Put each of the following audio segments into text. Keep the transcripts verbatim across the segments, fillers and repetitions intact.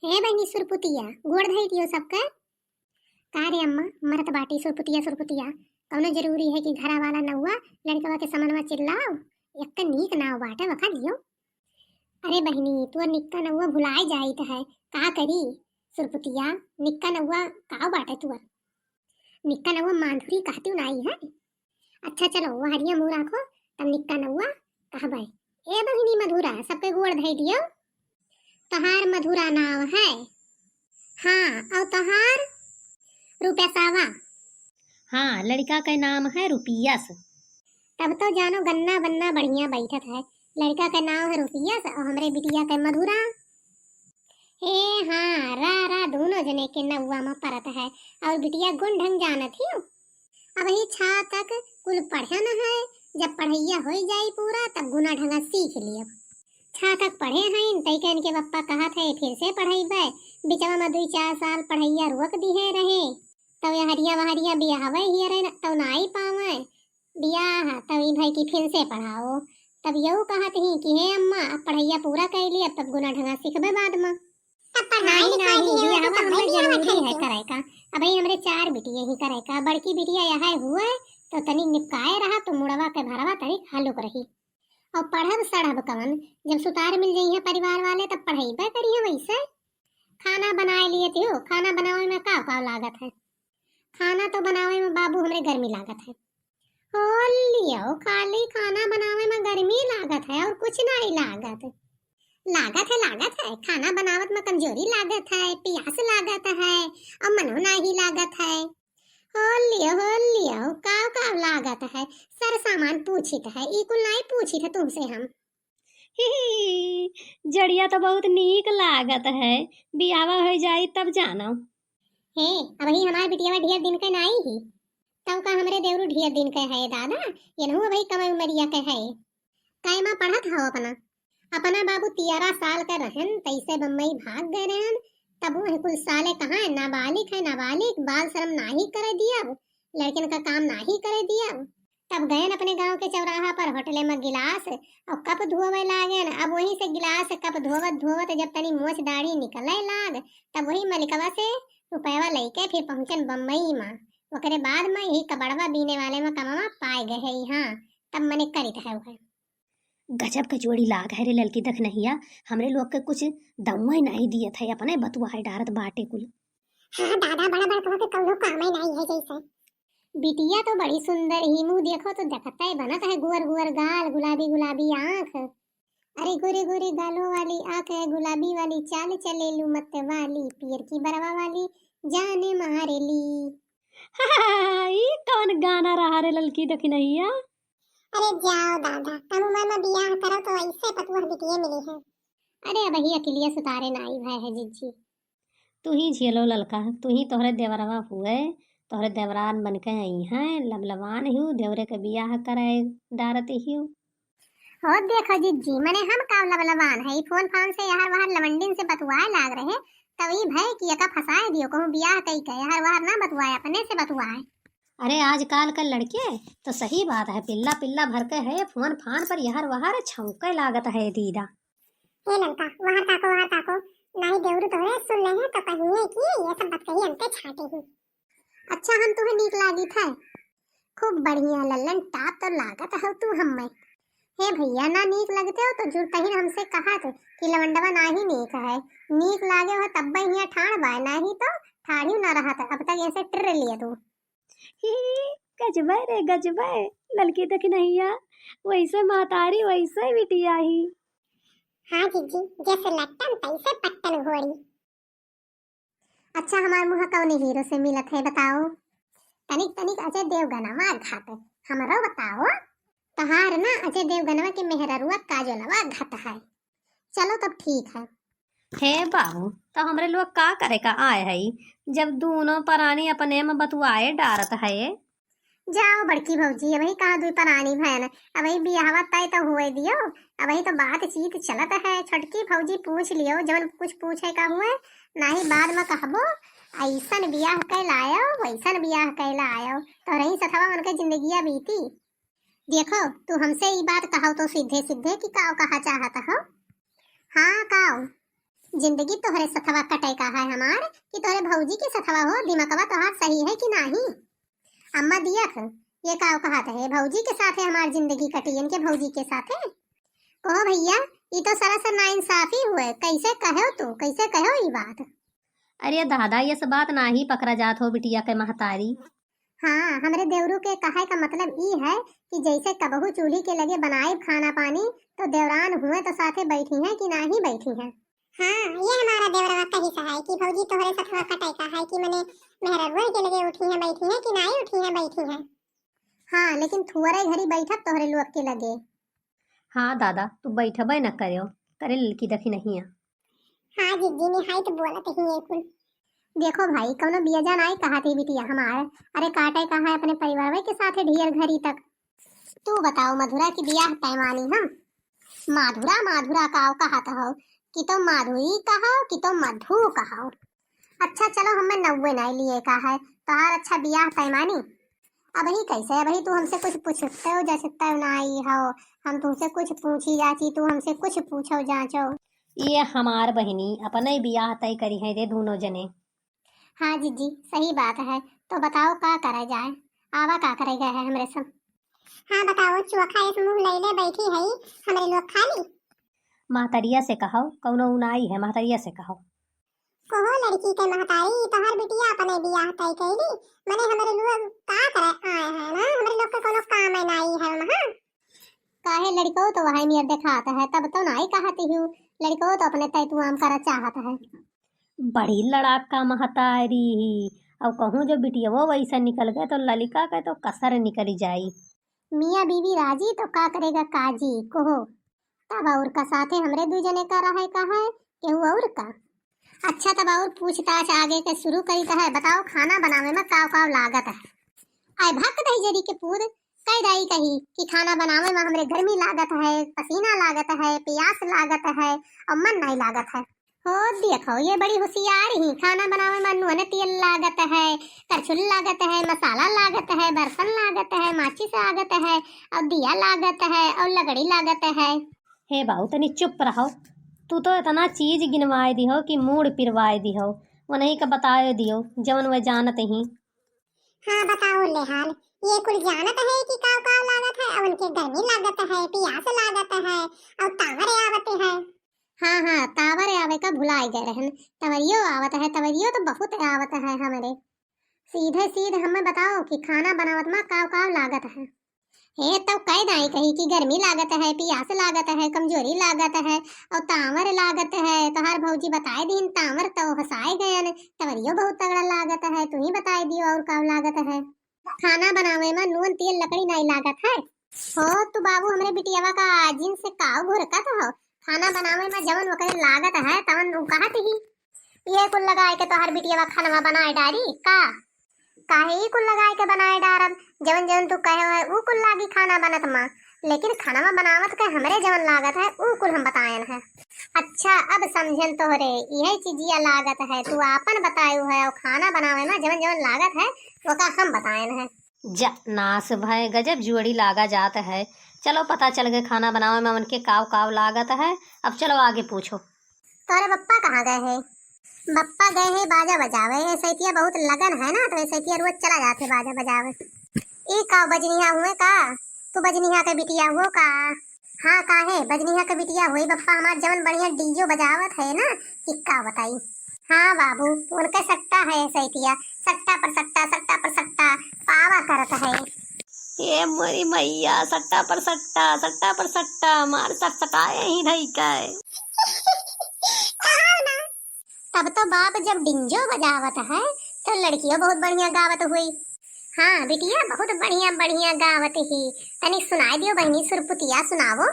हे बहिनी सुरपुतिया, गोड़ धई दियो सबके। का रे अम्मा, मरत बाटी सुरपुतिया, सुरपुतिया। कौनो जरूरी है कि घरा वाला नउआ लड़कवा के समनवा चिल्लाओ? एक त नीक नाव बाटे, वखा लियो। अरे बहिनी, तू निक्का नउआ भुलाए जाइत है, का करी? सुरपुतिया, निक्का नउआ का बाटे तू? निक्का नउआ माधुरी कहती नाई है। अच्छा चलो, वहरिया मुँह राखो, तब निक्का नउआ कहबै। ए बहिनी मधुरा, सबके गोड़ धई दियो। तोहार मधुरा नाव है। हाँ, और तोहार? रुपेशवा। हाँ, लड़का के नाम है रुपियस। तब तो जानो गन्ना बन्ना बढ़िया बैठत है। लड़का के नाव है रुपियस और हमरे बिटिया के मधुरा। हे हाँ, रा रा दोनों जने के नउआ में परत है। और बिटिया गुण ढंग जानत हियो? अबही छा तक कुल पढ़न है, जब पढ़ैया होइ जाई पूरा तब गुना ढंगा सीख लियब। छा तक पढ़े हैं, तई के इनके पप्पा कहत है फिर से पढ़ैबे। बिचवा में दुई चार साल पढ़ैया रोक दिहे रहे, तब यहरिया वहरिया बियाहवे हियरे न, तब नाई पावे बियाह, तब ई भाई की फिर से पढ़ाओ। तब यहू कहत ही कि हे अम्मा, अब पढ़ैया पूरा कर ली, अब तब गुना ढंगा सीखबे बाद में। तब पढ़ाई नाई, लिखाई नाई, भी है, बियाहवा तो हमरे पढ़ाई लिखाई जरूरी है है। करे का। अबही हमरे चार बिटिया ही करे का, बड़की बिटिया यह हुए तो तनिक निपकाए रहा तो मुड़वा के भरवा तनिक हलुक रही। और पढ़ब सढ़ब कवन, जब सुतार मिल जइहे परिवार वाले तब पढ़ैबे करिहे वैसे। खाना बनाए लिए थियो, खाना बनावे में का का लागत है? खाना तो बनावे में बाबू हमरे गर्मी लागत है। हो लियो, खाली खाना बनावे में गर्मी लागत है और कुछ नाई लागत। लागत है, लागत है, खाना बनावत में कमजोरी लागत है, पियास लागत है और मनो नाई लागत है। हो लियो, हो लियो, काव काव लागत है, सर सामान पूछित है, ई कुल नाई पूछित है तुमसे हम। ही, ही, जड़िया तो बहुत नीक लागत है, बियाहवा होइ जाई तब जानो। हे, अबही हमार बिटियावा ढेर दिन के नाई ही, तब का हमरे देवरू ढेर दिन के है दादा, यनहू अबही कम उमरिया के है। कै मा पढ़त हो अपना? अपना बाबू तियारा साल के रहन, तैसे बम्बई भाग गए रहन। तब वह कुल साले कहाँ है, नाबालिग है, नाबालिग, बाल शर्म नाही करे दियब, लड़कन का काम नाही करे दियब। तब गयन अपने गांव के चौराहा पर होटले में गिलास और कप धोवे लागेन। अब वहीं से गिलास कप धोवत धोवत जब तनी मोछ दाढ़ी निकले लाग, तब वही मलिकवा से रुपयवा लेके फिर पहुँचन बम्बई में। ओकरे बाद में यही कबड़वा बीने वाले में कमवा पाए गए है। हाँ, तब मने करित है वह। गजब के जोड़ी लाग है रे ललकी दखनहिया, हमरे लोग के कुछ दउए नाई दियत है, अपने बतुआए डारत बाटे कुल। हाँ दादा, बड़ा बड़कवा के कौनो कामे नाई है जैसे। बिटिया तो बड़ी सुंदर ही, मुँह देखो तो देखते बनत है, गुअर गुअर गाल, गुलाबी गुलाबी आँख। अरे गोरे गोरे गालों वाली आँख है, गुलाबी वाली चाल चलेलू मत वाली, पियर की बरवा वाली जाने मारेली। ई कौन गाना रहा रे ललकी दखनहिया? अरे जाओ दादा, कम उम्र में बियाह करो तो ऐसे पतुआ बिटिये मिली है। अरे अबही अकिलिया सुतारे नाई भय है जिज्जी। तू ही झेलो ललका, तू ही तोहरे देवरवा हुए, तोहरे देवरान बन के आई हैं, लबलबान हियो, देवरे के बियाह कराए डारत हियो। हो देखो जिज्जी, मने हम का लबलबान है, फोन फान से यहर वहर लवंडिन से बतुआए लाग रहे, तब ई भय कि एका फंसाए दियो, कहूँ बियाह कई के यहर वहर ना बतुआए, अपने से बतुआए। अरे आजकल के लड़के तो सही बात है, पिल्ला पिल्ला भर के है फोन फान पर यहर वहर छौंके लागत है दीदा। ए ललका, वहर ताको, वहर ताको, नाही देवरू तोहरे सुन ले हैं तो कहिए कि ये सब बतकही हमके छाटे ही। अच्छा हम तुम्हें नीक लागित है? खूब बढ़िया लल्लन टाप तो लागत हो तू हम्मे। हे भैया, ना नीक लगते हो तो जुड़तहीन हमसे कहत कि लवंडवा नाही नीक है, नीक लागे हो तब्बे हियाँ ठाड़ बाय, नाही तो ठाढ़ी ना रहत, अब तक ऐसे टिर लिए तू। ही, गजबे रे गजबे, ललकी दखनहिया, वैसे महतारी वैसे बिटिया ही। हाँ जिज्जी, जैसे लट्टन तैसे पट्टन घोड़ी। अच्छा हमार मुँह कौने हीरो से मिलत है बताओ? तनिक तनिक अजय देवगनवा घट, हमरो बताओ। तहार ना अजय देवगनवा के मेहररुआ काजलवा घट है। चलो तब ठीक है। हे बाबू, तो हमरे लोग का करे का आए हई, जब दूनो परानी अपने में बतुआए डारत है? जाओ बड़की भौजी, अबही कहाँ दुई परानी भयन, अबही बियाहवा तय तो हुए दियो, अबही तो बातचीत चलत है। छोटकी भौजी पूछ लियो जवन कुछ पूछे का हुए, नाही बाद में कहबो, ऐसन बियाह कै लायो, वैसन बियाह कै लायो, तोहरे ही सथवा उनके जिंदगिया बीती। देखो, तू हमसे ई बात कहो तो सीधे सीधे कि काव कहा चाहत हो? हाँ, काव? जिंदगी तोहरे सथवा कटे का है हमार कि तोहरे भौजी के सथवा हो? दिमकवा तोहार सही है कि नाही? अम्मा दियख, ये का कहत है, भौजी के साथे हमार जिंदगी कटी, इनके भौजी के साथे? कहो भैया, ई तो सरासर नाइंसाफी हुए, कैसे कहो तू, कैसे कहो ई बात? अरे दादा, ये सब बात नाही पकड़ा जात हो बिटिया के महतारी। हाँ, हमरे देवरू के कहे का मतलब ई है कि जैसे कबहू चूल्ही के लगे बनाए खाना पानी, तो देवरान हुए तो साथे बैठी हैं कि नाही बैठी हैं। हाँ, ये हमारा देवरवा कही सा है कि भौजी तोहरे सथवा कटे का है कि मने मेहररुआ के लगे उठी हैं बैठी हैं कि नाही उठी हैं बैठी हैं। हाँ, लेकिन थुअरे घरी बैठत तोहरे लोग के लगे। हाँ दादा, तू बैठबे न करो, करे ललकी दखिनहिया। हाँ जिज्जी, निहाई तो बोलत ही ये कुल। देखो भाई, कौनो बियजा नाई कहत ही बिटिया हमार। अरे काटे का है अपने परिवारवे के साथे ढेर घरी तक। तू बताओ मधुरा कि बियाह तय मानी हम? माधुरा, माधुरा काव कहत हो? कि तो माधुरी कहो, कि तो मधु कहो। अच्छा चलो, हमें नौवे नाई लिए का है, तोहार अच्छा बियाह तय मानी। अबही कैसे, अबही तू हमसे कुछ पूछते हो, जचते नाई हो, हम तुमसे कुछ पूछी जाची, तू हमसे कुछ पूछो जाचो। ये हमार बहिनी अपने बियाह तय करी है रे दोनों जने। हाँ जिज्जी, सही बात है। तो बताओ का करा जाए, आवा का करे गए है हमरे सब। हाँ बताओ, चोखा एक मुंह लैले बैठी है, हमरे लोग खा ली। महतरिया से कहो, कौनो उनाई है, महतरिया से कहो। कहो लड़की के महतारी, तोहर बिटिया अपने बियाह तय कैली, मने हमरे लोग का करे आए हैं ना, हमरे लोग के कौनो काम है नाई है वहाँ। काहे लड़को तो वही नियर देखात है, तब तो नाई कहती हूँ, लड़को तो अपने तैतुआम करा चाहत है। बड़ी लड़ाका महतारी ही। अब कहूँ जो बिटियवो वैसा निकल गए तो ललिका के तो कसर निकल जाई। मियाँ बीवी राजी तो का करेगा काजी, कहो। तब और का साथे हमरे दू जने का रहे का है, केहू और का? अच्छा तब और पूछताछ आगे के शुरू करी तो है, बताओ खाना बनावे में काव काव लागत है? आए भक दही जरी के पूत, कह दाई कही कि खाना बनावे में हमरे गर्मी लागत है, पसीना लागत है, प्यास लागत है और मन नहीं लागत है। हो देखो, ये बड़ी होशियार ही। खाना बनावे में नून तेल लागत है, करछुल लागत है, मसाला लागत है, बर्तन लागत है, माचिस लागत है, और दिया लागत है, और लकड़ी लागत है। हे बाऊ, तनी चुप रहो। तू तो इतना चीज गिनवाए दिहो कि मूड़ पिरवाए दिहो। वो नहीं का बताए दियो, जवन वह जानत ही। हाँ, बताओ ले हाल। ये कुल जानत है कि काव काव लागत है, और उनके गर्मी लागत है, प्यास लागत है, और तावर आवत है। हाँ, हाँ, तावर आवे का भुलाई गए रहन। तवरियो आवत है, तवरियो तो बहुत आवत है हमरे। सीधे सीध हमें बताओ कि खाना बनावत मा काव काव लागत है। हे, तो कह दाई कही कि गर्मी लागत है, प्यास लागत है, कमजोरी लागत है, और तावर लागत है। तोहार भौजी बताए दीन, तावर तो हंसाए गयन, तवरियो बहुत तगड़ा लागत है। तू ही बताए दियो और काव लागत है। खाना बनावे में नून, तेल, लकड़ी नाई लागत है। हो तू बाबू हमरे बिटियावा का जिन से काव घुरकत हो? खाना बनावे में जवन ओकरे लागत है तवन उ कहत ही। ये कुल लगाए के तोहार बिटियावा खानवा बनाए डारी का? काहे ई कुल लगाए के बनाए डारब? जवन जवन तू कहे है उ कुल लागी खाना बनत मा, लेकिन खानवा बनावत के हमरे जवन लागत है उ कुल हम बतायन है। अच्छा अब समझन तोहरे इहे चीजिया लागत है, तू आपन बतायु है और खाना बनावे में जवन जवन लागत है ओका हम बतायन है। जा, नास भय, गजब जुअड़ी लागा जात है। चलो, पता चल गए खाना बनावे में उनके काव काव लागत है। अब चलो आगे पूछो। तोरे बप्पा कहाँ गए हैं? बप्पा गए हैं बाजा बजावे। ए सैतिया बहुत लगन है ना, तो ए सैतिया रोज चला जाते बाजा बजावे। ई का बजनिया हुए का? तू बजनिया के बिटिया हुओ का? हाँ, काहे? बजनिया के बिटिया हुई बप्पा हमार, जवन बढ़िया डीजो बजावत है ना, कि का बताई। हाँ बाबू, उनके सट्टा है सैतिया, सट्टा पर सट्टा, सट्टा पर सट्टा पावा करत है। ए मोरी मैया, सट्टा पर सट्टा, सट्टा पर सट्टा, मार सट सटाए ही धई के। कहो ना। तब तो बाप जब डिंजो बजावत है, तो लड़कियों बहुत बढ़िया गावत हुई। हाँ बिटिया, बहुत बढ़िया बढ़िया गावत ही। तनी सुनाए दियो बहिनी, सुरपुतिया सुनावो।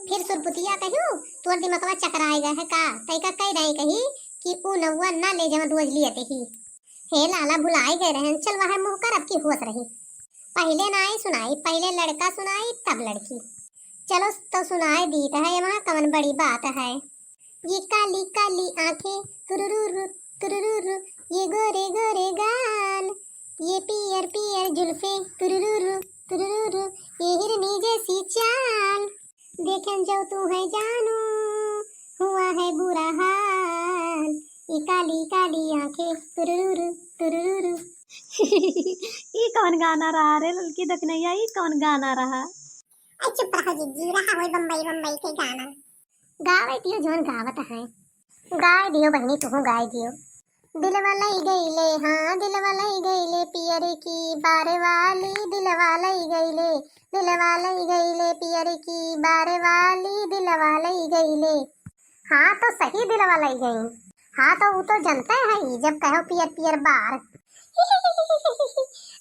फिर सुरपुतिया कहियो, तोर दिमगवा चकराए गए है का? तैका कह दाई कही कि ऊ नौवा ना ले जवन रोज लियत ही। हे लाला, भुलाए गए रहन, चल वह मुँह कर, अब की होत रही। पहिले नाई सुनाई, पहिले लड़का सुनाई, तब लड़की। चलो तो सुनाए दीत है, वहाँ कवन बड़ी बात है। ये काली काली आंखें तुरुरुरु, तुरुरुरु, ये गोरे गोरे गाल, ये पियर पियर जुल्फे तुरुरुरु, तुरुरुरु, ये हिरनी जैसी चाल। देखन जो तू है जानू, हुआ है बुरा हाल, ये काली काली आंखें, तुरुरुरु, तुरुरुरु। ई कौन गाना रहा रे ललकी दखनैया, ई कौन गाना रहा? अरे चुप रहो जिज्जी, रहा होई बम्बई बम्बई के गाना। गावे दियो जौन गावत है। गाय दियो बहिनी, तुहू गाय दियो। दिलवा लई गईले, हाँ, दिलवा लई गईले पियर की बार वाली, दिलवा लई गईले, दिलवा लई गईले पियर की बार वाली, दिलवा लई गईले। हाँ, तो सही दिलवा लई गई। हाँ, तो ऊ तो जनते है, जब कहो पियर पियर बार।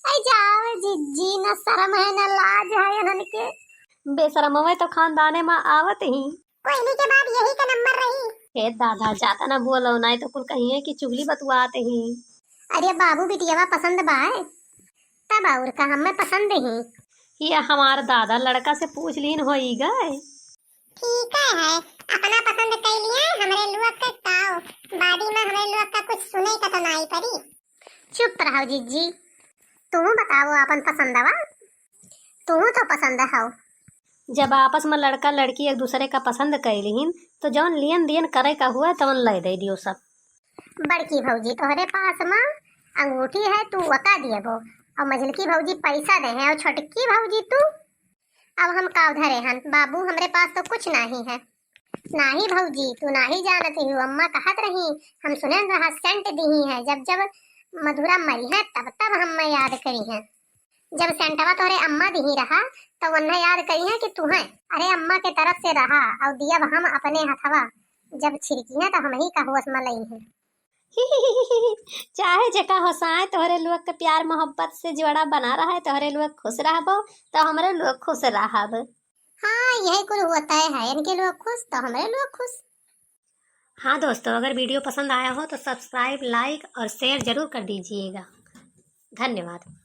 अरे जाओ जिज्जी, न शर्म है, न लाज है इन्हन के। बेशरमवे तो खानदाने में आवत ही। कोयली के बाद यही का नंबर रही। हे दादा, ज्यादा ना बोलो, नाहीं तो कुल कहिए कि चुगली बतुआत ही। अरे बाबू, बिटियावा पसंद बाय, तब और का, हमें पसंद ही। ये हमार दादा लड़का से पूछ लीन होई गए। ठीक है, अपना पसंद कर लिया, हमरे लोग के ताव, बादी में हमरे लोग का कुछ सुने का तो नाई पड़ी। चुप रहो जिज्जी, तू बताओ अपन पसंदवा, तू तो पसंद हो। जब आपस में लड़का लड़की एक दूसरे का पसंद कर लीन, तो जौन लियन दियन करे का हुआ, तवन ले दे दियो सब। बड़की भौजी तोहरे पास में अंगूठी है, तू वका दियबो, और मझलकी भौजी पैसा दे हैं, और छोटकी भौजी तू। अब हम का धरे हन बाबू, हमरे पास तो कुछ नाही है। नाही भौजी, तू नाही जानत ही, अम्मा कहत रही, हम सुने रहा सेंट दिही है, जब जब मधुरा मरी है तब तब हम याद करी है। जब सेंटवा तोहरे अम्मा दिही रहा, तो उन्हें याद करी है कि तू है। अरे अम्मा के तरफ से रहा, और दियब हम अपने हथवा, जब छिड़की है तो हम ही का होश में लई है। चाहे जेका होसाए, तोहरे लोग के प्यार मोहब्बत से जोड़ा बना रहा है, तोहरे लोग खुश रहबो तो हमरे लोग खुश रहब। हाँ, यही कुल होता है, इनके लोग खुश तो हमरे लोग खुश। हाँ दोस्तों, अगर वीडियो पसंद आया हो तो सब्सक्राइब, लाइक और शेयर जरूर कर दीजिएगा। धन्यवाद।